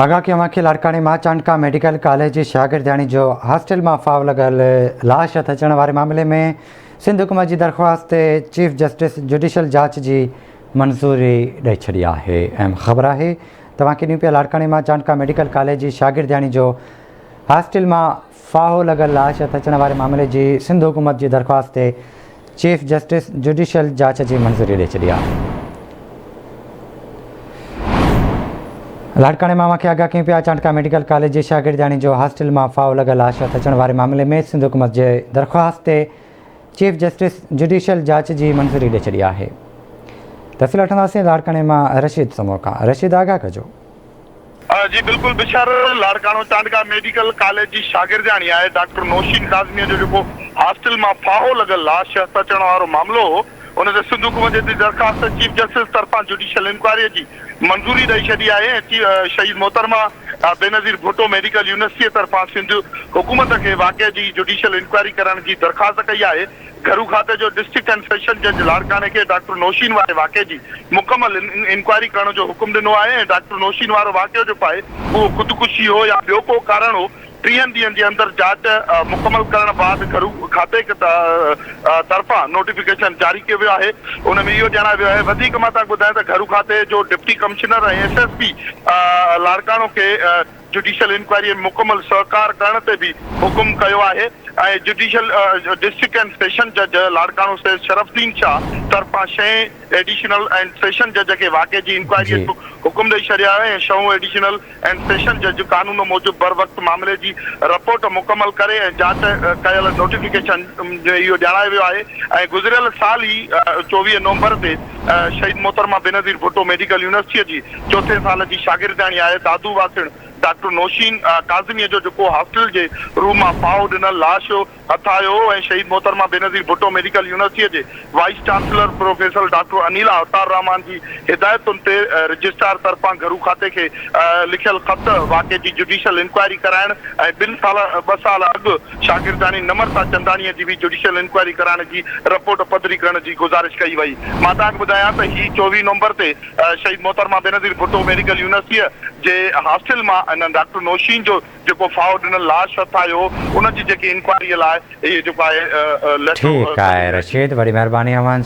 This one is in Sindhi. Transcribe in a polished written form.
آگاهه اوهان کي لاڙڪاڻي مان چانڊڪا ميڊيڪل ڪاليج جي شاگردياڻي جو هاسٽل مان ڦاهو لڳل لاش هٿ اچڻ واري معاملي ۾ سنڌ حڪومت جي درخواست تي چيف جسٽس جڊيشل جاچ جي منظوري ڏئي ڇڏي آهي. اهم خبر آهي توهان کي ڏيون پيا لاڙڪاڻي مان چانڊڪا ميڊيڪل ڪاليج جي شاگردياڻي جو هاسٽل مان ڦاهو لڳل لاش هٿ اچڻ واري معاملي جي سنڌ حڪومت جي درخواست تي چيف جسٽس جڊيشل جاچ جي منظوري ڏئي ڇڏي آهي. لاڙڪاڻي مان اوهان کي آگاهه ڪيون پيا چانڊڪا ميڊيڪل ڪاليج جي شاگردياڻي جو هاسٽل مان ڦاهو لڳل لاش هٿ اچڻ واري معاملي ۾ سنڌ حڪومت جي درخواست تي چيف جسٽس جڊيشل جاچ جي منظوري ڏئي ڇڏي آهي. تفصيل وٺنداسين لاڙڪاڻي مان رشيد سمون کان. رشيد آگاهه ڪجو. جي بلڪل بشر لاڙڪاڻو چانڊڪا ميڊيڪل ڪاليج جي شاگردياڻي آهي ڊاڪٽر نوشين ڪاظميء جو جيڪو هاسٽل مان ڦاهو لڳل لاش هٿ اچڻ وارو معاملو هو ان تي سنڌ حڪومت جي درخواست تي چيف جسٽس طرفان جڊيشل انڪوائريء جي منظوري ڏئي ڇڏي آهي ۽ شهيد محترمه بينظير ڀٽو ميڊيڪل يونيورسٽيء طرفان سنڌ حڪومت کي واقعي جي جڊيشل انڪوائري ڪرڻ جي درخواست ڪئي آهي. گهرو کاتي جو ڊسٽرڪٽ اينڊ سيشن جج لاڙڪاڻي کي ڊاڪٽر نوشين واري واقعي جي مڪمل انڪوائري ڪرڻ جو حڪم ڏنو آهي ۽ ڊاڪٽر نوشين وارو واقعو جيڪو آهي اهو خودڪشي هو يا ٻيو ڪو ڪارڻ هو ٽيهن ڏينهن جي اندر جاچ مڪمل ڪرڻ بعد گهرو کاتي طرفان نوٽيفڪيشن جاري ڪيو ويو آهي ان ۾ اهو ڄاڻايو ويو آهي وڌيڪ مان توهان کي ٻڌايان ته گهرو کاتي جو deputy commissioner ۽ S S P Larkana کي جڊيشل انڪوائري ۾ مڪمل سهڪار ڪرڻ تي به حڪم ڪيو آهي ۽ جڊيشل ڊسٽرڪٽ اينڊ سيشن جج لاڙڪاڻو سيد شرف الدين شاهه طرفان شئين ايڊيشنل اينڊ سيشن جج کي واقعي جي انڪوائري جو حڪم ڏئي ڇڏيو آهي ۽ شئون ايڊيشنل اينڊ سيشن جج قانون موجب بروقت معاملي جي رپورٽ مڪمل ڪري ۽ جاچ ڪيل نوٽيفڪيشن ۾ اهو ڄاڻايو ويو آهي ۽ گذريل سال ئي 24 نومبر تي شهيد محترمه بينظير ڀٽو ميڊيڪل يونيورسٽيء جي چوٿين سال جي شاگردياڻي آهي دادو واسڻ ڊاڪٽر نوشين ڪاظميء جو جيڪو هاسٽل جي روم مان ڦاهو ڏنل لاش هٿ آيو هو ۽ شهيد محترمه بينظير ڀٽو ميڊيڪل يونيورسٽيء جي vice chancellor professor doctor Anila Athar Rehman جي هدايتن تي رجسٽرار طرفان گهرو کاتي کي لکيل خط واقعي جي جڊيشل انڪوائري ڪرائڻ ۽ ٻن سال ٻه سال اڳ شاگردياڻي نمرتا چنداڻيء جي به جڊيشل انڪوائري ڪرائڻ جي رپورٽ پڌري ڪرڻ جي گذارش ڪئي وئي. مان توهان کي ٻڌايان ته هي 24 نومبر تي شهيد محترمه بينظير ڀٽو ميڊيڪل يونيورسٽيء جي هاسٽل مان ان ڊاڪٽر نوشين جو جيڪو ڦاهو ڏنل لاش هٿ آيو هو ان جي جيڪي انڪوائريء لاء هي جيڪو آهي ليٽر ٺيڪ آهي رشيد وڏي مهرباني اوهان جي.